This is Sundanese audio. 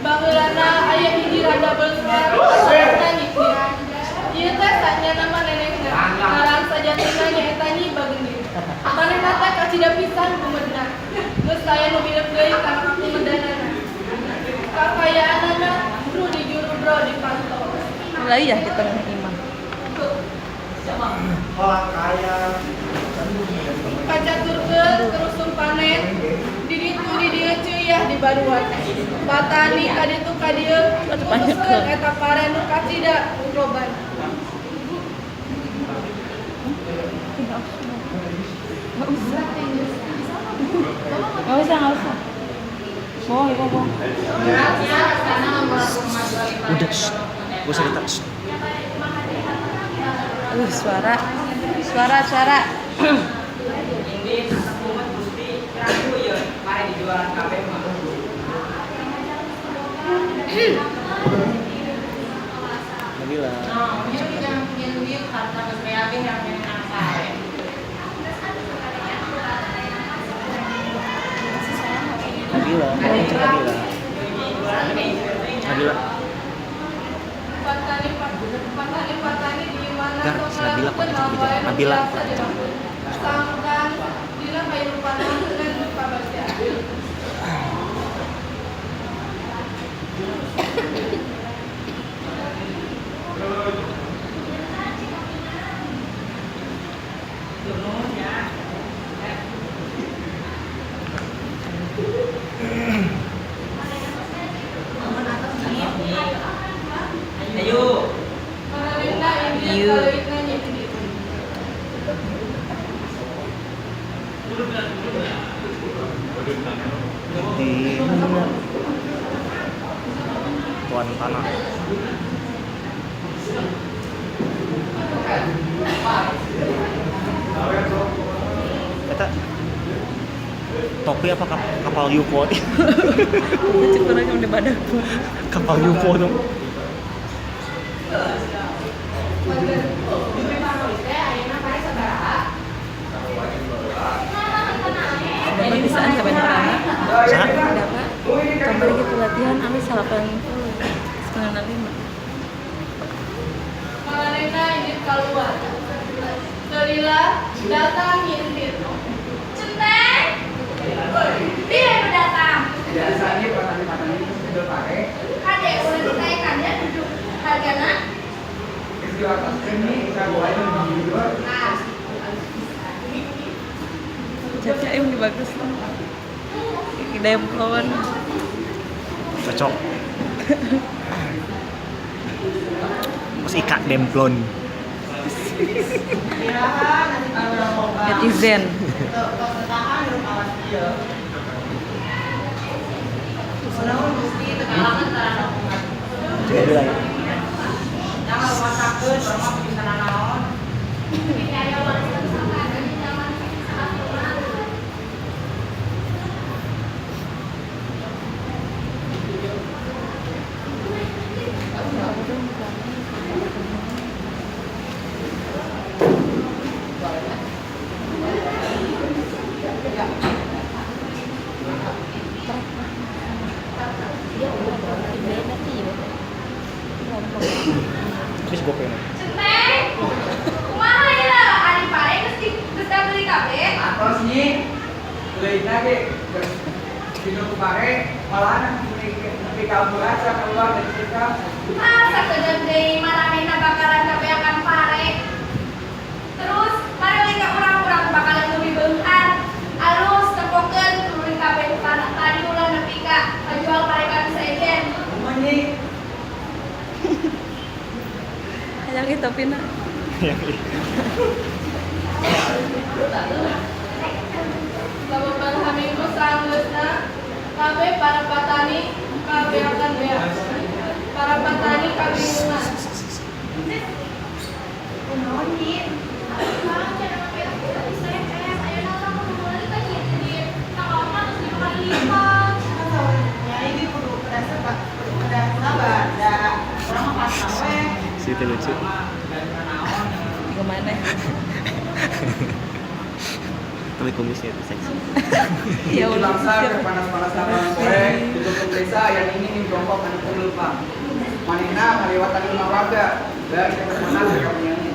Baheulana aya hiji randa beunghar ngaranna Nyi Tin. Ieu teh sanyana mah nenehna. Ngaran sajatina nyaeta Nyi Bagendit. Manehna teh kacida pisan gumedna. Geus aya nu mirip deui kana kagumedanana. Kakayaanana bru di juru bro dipanto. Lah iya di tengah imah. Kacaturkeun kerusum panen di ditu di dieu ceuyah di baruan. Patani ka ditu ka dieu mutuskeun eta pare nu kacida loban. Nggak usah. Nggak usah, nggak usah. Bohong, ibu bohong. Udah, shh. Gak usah cerita. Shh. Suara. Suara, suara. Ini kumet Gusti, ragu ya, mari dijualan kabeh mah. Nabila. Nabila, Nabila. Nabila. Patani patani patani di mana Gar, tong Nabila ngalakukeun kok naon wae nu Nabila. biasa dilakukeun. Sangkan dina kahirupan ngan kabaca. Ayo. Maranehna indit Ieu. kaleutna Nyi Indit. Di tuan tanah. Eta topi apa kapal UFO? Lucu kurang yang di badak. Kapal UFO dong. Dapat bisaan sampai pertama. Saha? Dapat. Kemarin gitu latihan ambil 80,95. Maranehna indit kaluar. Teu lila datang Nyi Entit. Centeng. Piye nu datang? Biasanya petani-petani itu sudah pare, Kade ulah ditaekannya duduk hargana. terus diwakafkan nih, saya lebih dua. Nah, Caca yang bagus. Demplon. Cocok. Mas Ika demplon. Netizen. Coba bilang. Terus gue pengen. Centeng. Kumaha ya? Ari pare geus geus beli kabeh. Atos nih, beli lagi, dino pare, malahan nepi kabur aja keluar dari kita. Ah, sakedeung deui maranehna bakalan kabeakan pare. Terus mari we ka urang-urang bakalan leuwih beunghar. Alus tempokeun tuluy kabeh tanah tadi ulah nepi ka kajual pare ka nu sejen. Kumaha nih? Hayang itu pina. Sababaraha minggu sanggeusna kabeh para patani kabeakan beak. Para patani kabingungan. Kunaon Nyi? Aduh, Kang, cenah mah beak teh bisa es. Ayeuna urang kudu meuli ka Nyi Indit. Tanggal mah geus 5 kali lipat. Nyai kudu kedah kudu kedah sabar da urang mah pasrah we. Situ lucu. Gimana? Tapi kumisnya itu seksi. Ya Allah. Bangsa panas-panas sama poe, ditutup desa ya. aya nini ning jongkok anu teu leumpang. Manehna ngaliwatan imah warga bari teleponan ka penyanyi.